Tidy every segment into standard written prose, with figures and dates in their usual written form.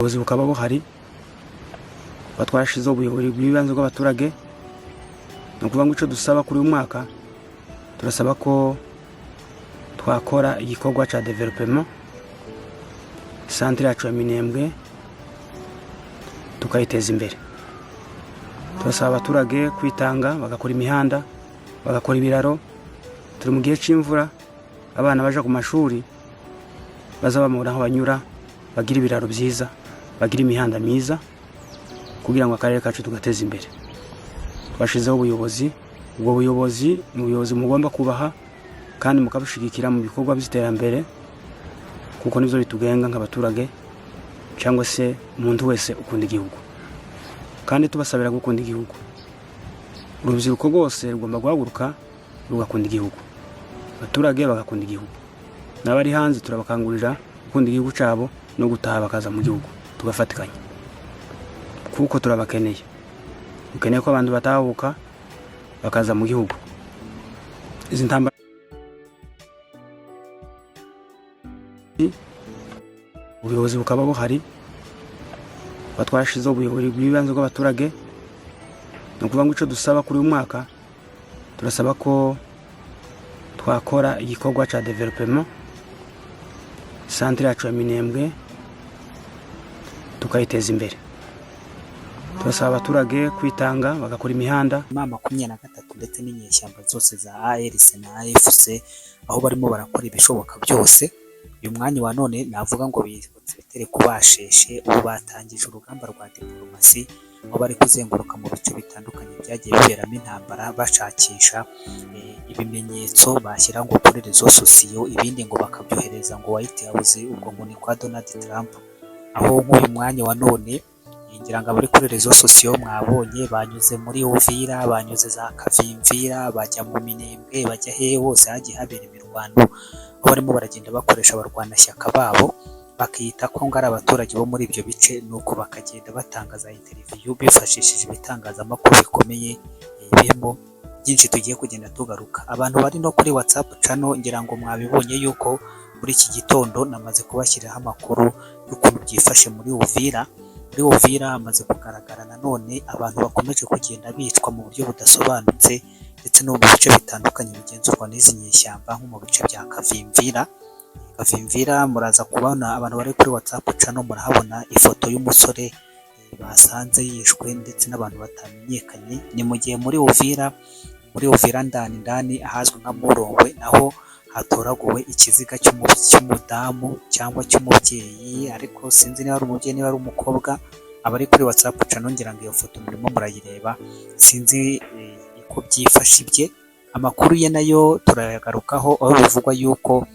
Ubuyobozi bukaba buhari, kuba twashizeho ubuyobozi bw'ibanze bw'abaturage. Ni ukuvuga ngo icyo dusaba kuri uyu mwaka, turasaba ko twakora igikorwa cya développement, centre yacu ya Minembwe tukayiteza imbere. Turasaba abaturage kwitanga, bagakora imihanda, bagakora ibiraro. Turi mu gihe cy'imvura, abana baja ku mashuri baza bamubona aho banyura, bagira ibiraro byiza, bagira imihanda myiza, kugira ngo akarere kacu tugateze imbere. Twashizeho ubuyobozi. Ubwo buyobozi ni ubuyobozi mugomba kubaha kandi mukabushigikira mu bikorwa by'iterambere, kuko nibyo bitugenga nk'abaturage cyangwa se umuntu wese ukunda igihugu. Kandi tubasabira gukunda igihugu. Urubyiruko rwose rugomba guhaguruka rugakunda igihugu, abaturage bagakunda igihugu, n'abari hanze turabakangurira gukunda igihugu cyabo no gutaha bakaza mu gihugu tugafatikanya, kuko turabakeneye. Dukeneye ko abantu batahuka bakaza mu gihugu. Izi ntambara, ubuyobozi bukaba buhari, kuba twashizeho ubuyobozi bw'ibanze bw'abaturage. Ni ukuvuga ngo icyo dusaba kuri uyu mwaka, turasaba ko twakora igikorwa cya développement, centre yacu ya Minembwe tukayiteza imbere. Turasaba abaturage kwitanga, bagakora imihanda. M23 ndetse n'inyeshyamba zose za ARC na AFC, aho barimo barakora ibishoboka byose. Uyu mwanya wa none navuga ngo bibutse ibitereko basheshe. Ubu batangije urugamba rwa diporomasi, aho bari kuzenguruka mu bice bitandukanye byagiye biberamo intambara, bashakisha ibimenyetso bashyira ngo kuri réseaux sociaux, ibindi ngo bakabyohereza ngo White House, ubwo ngo ni kwa Donald Trump. Aho nk'uyu mwanya wa none ngira ngo abari kuri réseaux sociaux mwabonye banyuze muri Uvira, banyuze za Kavimvira, bajya mu Minembwe, bajya hehe hose hagiye habera imirwano, aho barimo baragenda bakoresha abarwanashyaka babo bakiyita ko ngo ari abaturage bo muri ibyo bice, nuko bakagenda batanga za interview bifashishije ibitangazamakuru bikomeye birimo byinshi tugiye kugenda tugaruka. Abantu bari no kuri WhatsApp channel, ngira ngo mwabibonye yuko muri iki gitondo namaze kubashyiriraho amakuru y'ukuntu byifashe muri Uvira. Muri Uvira hamaze kugaragara nanone abantu bakomeje kugenda bicwa mu buryo budasobanutse, ndetse no mu bice bitandukanye bigenzurwa n'izi nyeshyamba, nko mu bice bya Kavimvira. Kavimvira muraza kubona, abantu bari kuri WhatsApp channel murahabona ifoto y'umusore basanze yishwe ndetse n'abantu batamenyekanye. Ni mu gihe muri Uvira ndani ndani ahazwi nka Murongwe, naho hatoraguwe ikiziga cy'umudamu cyangwa cy'umubyeyi, ariko sinzi niba ari umubyeyi, niba ari umukobwa. Abari kuri WhatsApp channel ngira ngo iyo foto murimo murayireba, sinzi uko byifashe ibye. Amakuru ye nayo turayagarukaho, aho bivugwa yuko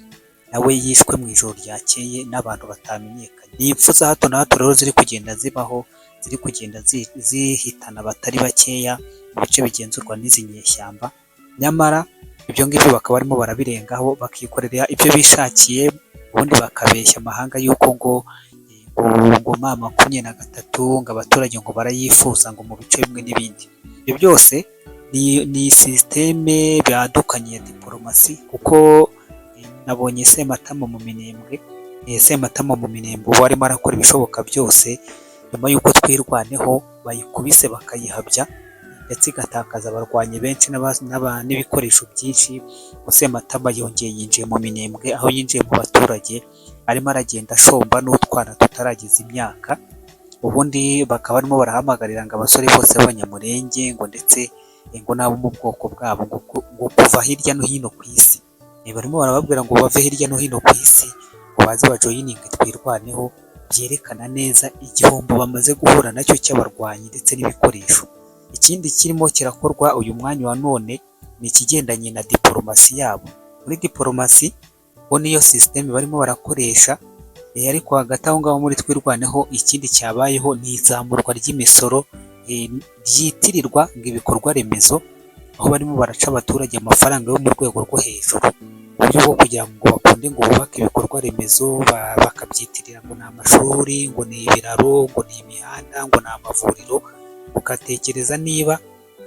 nawe yishwe mu ijoro ryakeye n'abantu batamenyekanye. Ni impfu za hato na hato rero ziri kugenda zibaho, ziri kugenda zihitana abatari bakeya mu bice bigenzurwa n'izi nyeshyamba. Nyamara ibyo ngibyo bakaba barimo barabirengaho, bakikorera ibyo bishakiye, ubundi bakabeshya amahanga yuko ngo M23, ngo abaturage ngo barayifuza ngo mu bice bimwe n'ibindi. Ibyo byose ni système badukanye ya diporomasi, kuko nabonye Sematama mu Minembwe. Sematama mu Minembwe ubu arimo arakora ibishoboka byose nyuma y'uko Twirwaneho bayikubise bakayihabya, ndetse igatakaza abarwanyi benshi n'ibikoresho byinshi. Sematama yongeye yinjiye mu Minembwe, aho yinjiye mu baturage arimo aragenda ashomba n'utwana tutarageza imyaka. Ubundi bakaba barimo barahamagarira ngo abasore bose b'Abanyamurenge, ngo ndetse ngo n'abo mu bwoko bwabo, ngo kuva hirya no hino ku isi. Barimo barababwira ngo bave hirya no hino ku isi, ngo baze bajoininge Twirwaneho. Byerekana neza igihombo bamaze guhura nacyo cy'abarwanyi ndetse n'ibikoresho. Ikindi kirimo kirakorwa uyu mwanya wa none ni ikigendanye na diporomasi yabo. Muri diporomasi bo niyo système barimo barakoresha. Ariko hagati aho ngaho muri Twirwaneho, ikindi cyabayeho ni izamurwa ry'imisoro ryitirirwa ngo ibikorwa remezo, aho barimo baraca abaturage amafaranga yo mu rwego rwo hejuru, mu buryo bwo kugira ngo bakunde ngo bubake ibikorwa remezo, bakabyitirira ngo ni amashuri, ngo ni ibiraro, ngo ni imihanda, ngo ni amavuriro. Ugatekereza niba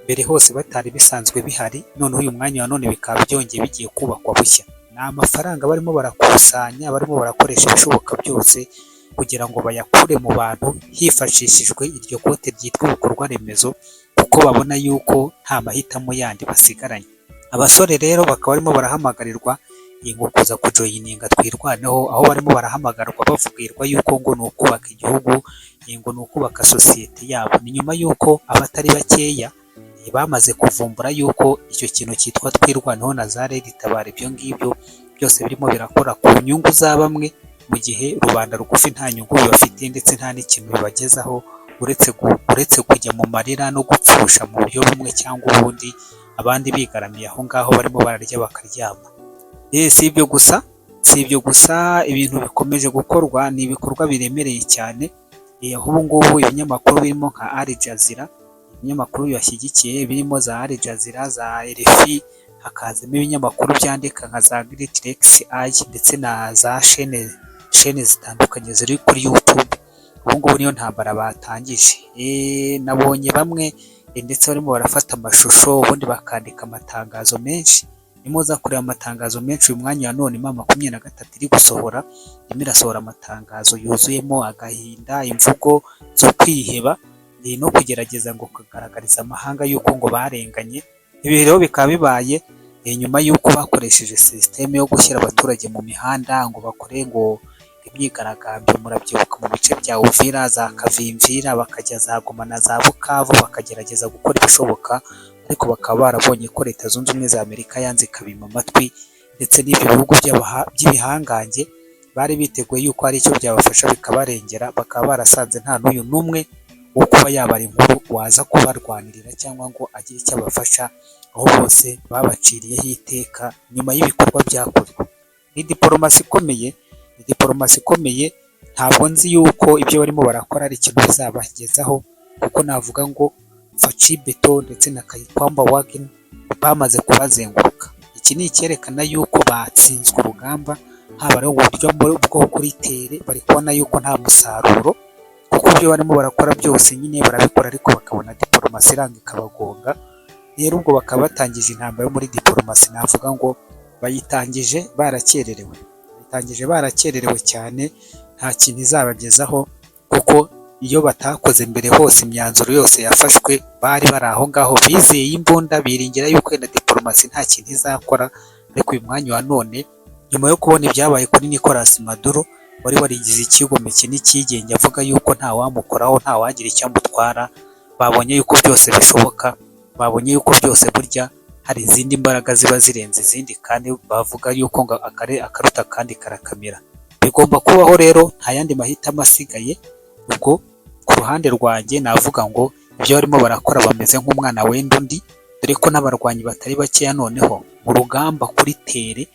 mbere hose batari bisanzwe bihari, noneho uyu mwanya wa none bikaba byongeye bigiye kubakwa bushya. Ni amafaranga barimo barakusanya, barimo barakoresha ibishoboka byose. kugira ngo bayakure mu bantu hifashishijwe iryo kote ryitwa ibikorwa remezo, kuko babona yuko nta mahitamo yandi basigaranye. Abasore rero bakaba barimo barahamagarirwa ngo kuza kujoininga Twirwaneho, aho barimo barahamagarwa bavugirwa yuko ngo ni ukubaka igihugu, ngo ni ukubaka sosiyete yabo. Ni nyuma y'uko abatari bakeya bamaze kuvumbura yuko icyo kintu cyitwa Twirwaneho na za RED Tabara, ibyo ngibyo byose birimo birakora ku nyungu za bamwe, mu gihe rubanda rugufi nta nyungu bibafitiye ndetse nta n'ikintu bibagezaho uretse kujya mu marira no gupfusha mu buryo bumwe cyangwa ubundi, abandi bigaramiye aho ngaho barimo bararya bakaryama. Si ibyo gusa, ibintu bikomeje gukorwa ni ibikorwa biremereye cyane, aho ubu ngubu ibinyamakuru birimo nka Al Jazeera, ibinyamakuru bibashyigikiye birimo za Al Jazeera, za RFI, hakazamo ibinyamakuru byandika nka za Great Lakes Eye ndetse na za chaîne zitandukanye ziri kuri YouTube, ubu ngubu niyo ntambara batangije. Nabonye bamwe ndetse barimo barafata amashusho ubundi bakandika amatangazo menshi. Nimuza kureba amatangazo menshi uyu mwanya wa none M23 iri gusohora, irimo irasohora amatangazo yuzuyemo agahinda, imvugo zo kwiheba no kugerageza ngo kugaragariza amahanga yuko ngo barenganye. Ibi rero bikaba bibaye nyuma y'uko bakoresheje système yo gushyira abaturage mu mihanda ngo bakore ngo imyigaragambyo. Murabyibuka mu bice bya Uvira, za Kavimvira, bakajya za Goma na za Bukavu, bakagerageza gukora ibishoboka, ariko bakaba barabonye ko Leta Zunze Ubumwe za Amerika yanze ikabima amatwi, ndetse n'ibyo bihugu by'ibihangange bari biteguye yuko hari icyo byabafasha bikabarengera, bakaba barasanze nta n'uyu n'umwe wo kuba yabara inkuru waza kubarwanirira cyangwa ngo agire icyo abafasha, aho bose babaciriyeho iteka nyuma y'ibikorwa byakozwe. Ni diporomasi ikomeye, ni diporomasi ikomeye. Ntabwo nzi yuko ibyo barimo barakora ari ikintu bizabagezaho, kuko navuga ngo Fatshi Béton ndetse na Kayikwamba Wagner bamaze kubazenguruka. Iki ni icyerekana yuko batsinzwe urugamba, haba ari uburyo bwo kuri terrain, bari kubona yuko nta musaruro, kuko ibyo barimo barakora byose nyine barabikora ariko bakabona diporomasi iranga ikabagonga. Rero ubwo bakaba batangije intambara yo muri diporomasi, navuga ngo bayitangije barakererewe, bayitangije barakererewe cyane, nta kintu izabagezaho, kuko iyo batakoze mbere hose imyanzuro yose yafashwe bari bari aho ngaho bizeye imbunda, biringira yuko wenda diporomasi nta kintu izakora. Ariko uyu mwanya wa none, nyuma yo kubona ibyabaye kuri Nicolas Maduro wari warigize icyigomeke n'icyigenge avuga yuko nta wamukoraho, nta wagira icyo amutwara, babonye yuko byose bishoboka, babonye yuko byose burya hari izindi mbaraga ziba zirenze izindi, kandi bavuga yuko ngo akaruta akandi karakamira. Bigomba kubaho rero, nta yandi mahitamo asigaye. Ubwo ku ruhande rwanjye navuga ngo ibyo barimo barakora bameze nk'umwana wenda undi, dore ko n'abarwanyi batari bakeya noneho mu rugamba kuri terrain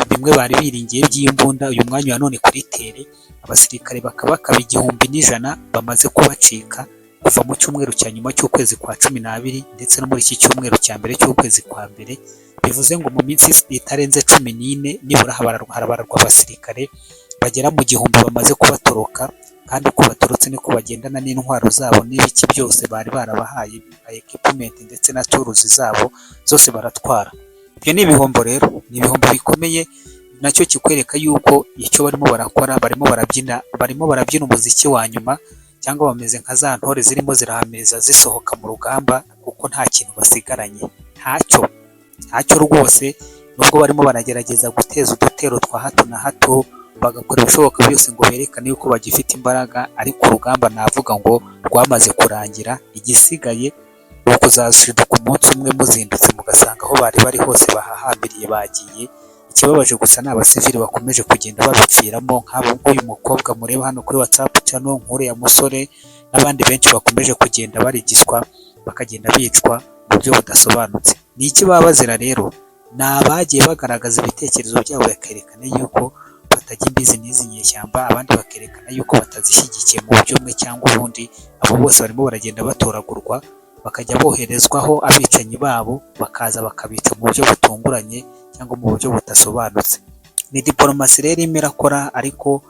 bimwe bari biringiye by'imbunda, uyu mwanya wa none kuri terrain abasirikare bakabakaba 1001 bamaze kubacika kuva mu cyumweru cya nyuma cy'ukwezi kwa 12 ndetse no muri iki cyumweru cya mbere cy'ukwezi kwa mbere. Bivuze ngo mu minsi itarenze 14 nibura harabarwa abasirikare bagera mu 1000 bamaze kubatoroka, kandi uko batorotse niko bagendana n'intwaro zabo n'ibiki byose bari barabahaye nka equipment ndetse na tools zabo zose baratwara. Ibyo ni ibihombo rero, ni ibihombo bikomeye, nacyo kikwereka yuko icyo barimo barakora, barimo barabyina umuziki wa nyuma, cyangwa bameze nka za ntore zirimo zirahamiriza zisohoka mu rugamba, kuko nta kintu basigaranye, ntacyo, ntacyo rwose. Nubwo barimo baragerageza guteza udutero twa hato na hato, bagakora ibishoboka byose ngo berekane yuko bagifite imbaraga, ariko urugamba navuga ngo rwamaze kurangira. Igisigaye ni ukuzashiduka umunsi umwe muzindutse mugasanga aho bari bari hose bahahambiriye bagiye. Ikibabaje gusa ni abasivili bakomeje kugenda babipfiramo, nk'abo nk'uyu mukobwa mureba hano kuri WhatsApp channel, nk'uriya musore n'abandi benshi bakomeje kugenda barigiswa, bakagenda bicwa mu buryo budasobanutse. Ni iki baba bazira rero? Ni abagiye bagaragaza ibitekerezo byabo bakerekana yuko batajya imbizi n'izi nyeshyamba, abandi bakerekana yuko batazishyigikiye mu buryo bumwe cyangwa ubundi. Abo bose barimo baragenda batoragurwa, bakajya boherezwaho abicanyi babo, bakaza bakabica mu buryo butunguranye cyangwa mu buryo budasobanutse. Ni diporomasi rero irimo irakora, ariko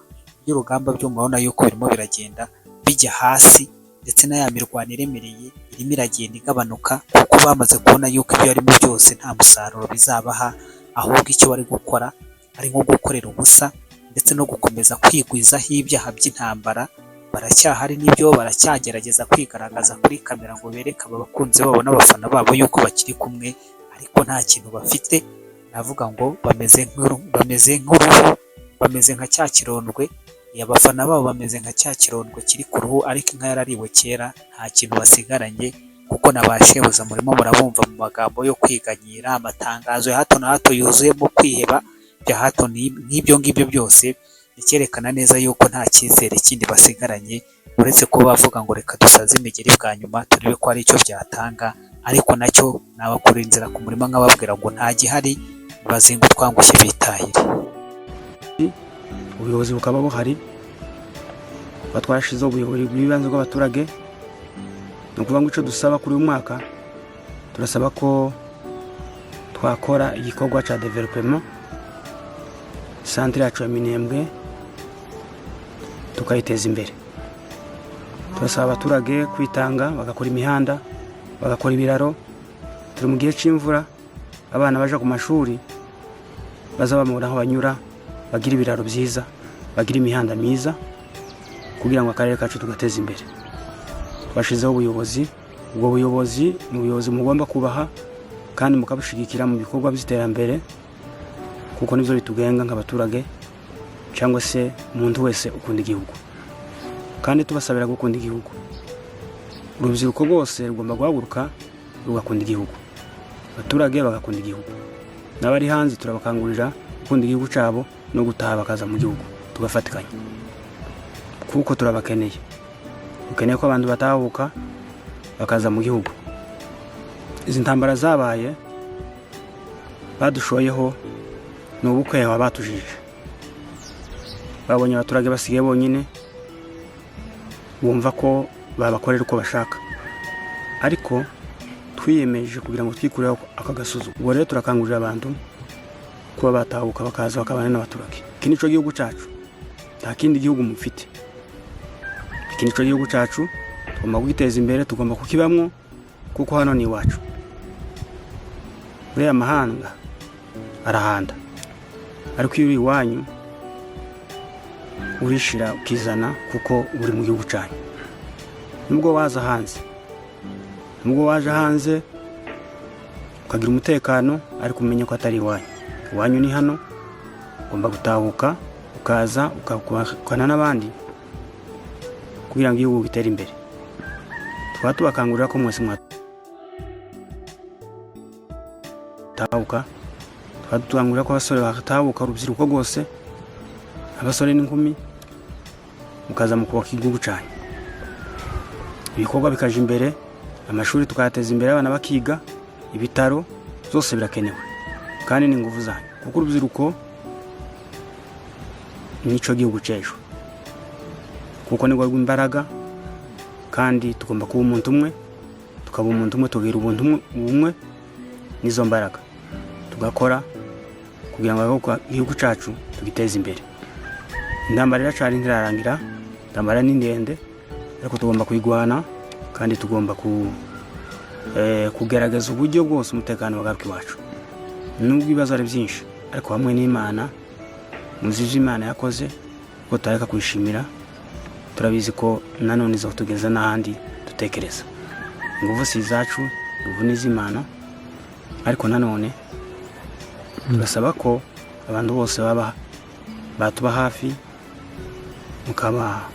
iby'urugamba byo murabona yuko birimo biragenda bijya hasi, ndetse na ya mirwano iremereye irimo iragenda igabanuka, kuko bamaze kubona yuko ibyo barimo byose nta musaruro bizabaha, ahubwo icyo bari gukora ari nko gukorera ubusa. Ndetse ndetse no gukomeza kwigwizaho ibyaha by'intambara. Baracyahari n'ibyo, baracyagerageza kwigaragaza kuri kamera ngo bereke aba bakunzi babo n'abafana babo yuko bakiri kumwe, ariko nta kintu bafite. Navuga ngo bameze nk'uruhu, bameze nka cya kirondwe. Abafana babo bameze nka cya kirondwe kiri ku ruhu, ariko inka yarariwe kera, nta kintu basigaranye, kuko na ba shebuja murimo murabumva mu magambo yo kwiganyira, amatangazo ya hato na hato yuzuyemo kwiheba bya hato nk'ibyo ngibyo byose, icyerekana neza yuko nta cyizere kindi basigaranye uretse kuba bavuga ngo reka dusaze imigeri bwa nyuma turebe ko hari icyo byatanga, ariko nacyo nabakura inzira ku murima nkababwira ngo nta gihari, bazinga utwangushye bitahire. Ubuyobozi bukaba buhari, tuba twarashyizeho ubuyobozi bw'ibanze bw'abaturage. Ni ukuvuga ngo icyo dusaba kuri uyu mwaka, turasaba ko twakora igikorwa cya développement, santire yacu ya Minembwe tukayiteza imbere. Turasaba abaturage kwitanga, bagakora imihanda, bagakora ibiraro. Turi mu gihe cy'imvura, abana baja ku mashuri baza bamubona aho banyura, bagira ibiraro byiza, bagira imihanda myiza, kugira ngo akarere kacu tugateze imbere. Twashyizeho ubuyobozi. Ubwo buyobozi ni ubuyobozi mugomba kubaha kandi mukabushigikira mu bikorwa by'iterambere, kuko nibyo bitugenga nk'abaturage cyangwa se umuntu wese ukunda igihugu. Kandi tubasabira gukunda igihugu. Urubyiruko rwose rugomba guhaguruka rugakunda igihugu, abaturage bagakunda igihugu, n'abari hanze turabakangurira gukunda igihugu cyabo no gutaha bakaza mu gihugu tugafatikanya, kuko turabakeneye. Dukeneye ko abantu batahuka bakaza mu gihugu. Izi ntambara zabaye badushoyeho ni ubukwe batujije, babonye abaturage basigaye bonyine, bumva ko babakorera uko bashaka, ariko twiyemeje kugira ngo twikureho aka gasuzuguro. Ubwo rero turakangurira abantu kuba batahuka, bakaza bakabana n'abaturage. Iki nico gihugu cyacu, nta kindi gihugu mufite. Iki nico gihugu cyacu, tugomba kugiteza imbere, tugomba kukibamwo, kuko hano ni iwacu. Buriya amahanga arahanda, ariko iyo uri iwanyu urishira ukizana, kuko uri mu gihugu cyanyu. Nubwo waza hanze, nubwo waje hanze ukagira umutekano, ariko umenye ko atari iwanyu. Iwanyu ni hano. Ugomba gutahuka, ukaza ukabana n'abandi kugira ngo igihugu gitere imbere. Tukaba tubakangurira ko mwese mwatahuka. Tukaba dukangurira ko abasore batahuka, urubyiruko rwose, abasore n'inkumi, mukaza mu kubaka igihugu cyanyu, ibikorwa bikaja imbere, amashuri tukayateza imbere, abana bakiga, ibitaro zose birakenewe, kandi ni ingufu zanyu, kuko urubyiruko nico gihugu cy'ejo, kuko nibwo rw'imbaraga. Kandi tugomba kuba umuntu umwe, tukaba umuntu umwe, tugira ubuntu ubumwe n'izo mbaraga, tugakora kugira ngo igihugu cyacu tugiteze imbere. Intambara iracari, ntirarangira. Intambara ni ndende, ariko tugomba kuyigwana, kandi tugomba kugerageza uburyo bwose umutekano wagaruka iwacu, nubwo ibibazo ari byinshi. Ariko hamwe n'Imana, muzi ibyo Imana yakoze, ko tutareka kuyishimira. Turabizi ko nanone iza kutugeza n'ahandi dutekereza. Ingufu si izacu, ingufu ni iz'Imana. Ariko nanone turasaba ko abantu bose baba batuba hafi, mukaba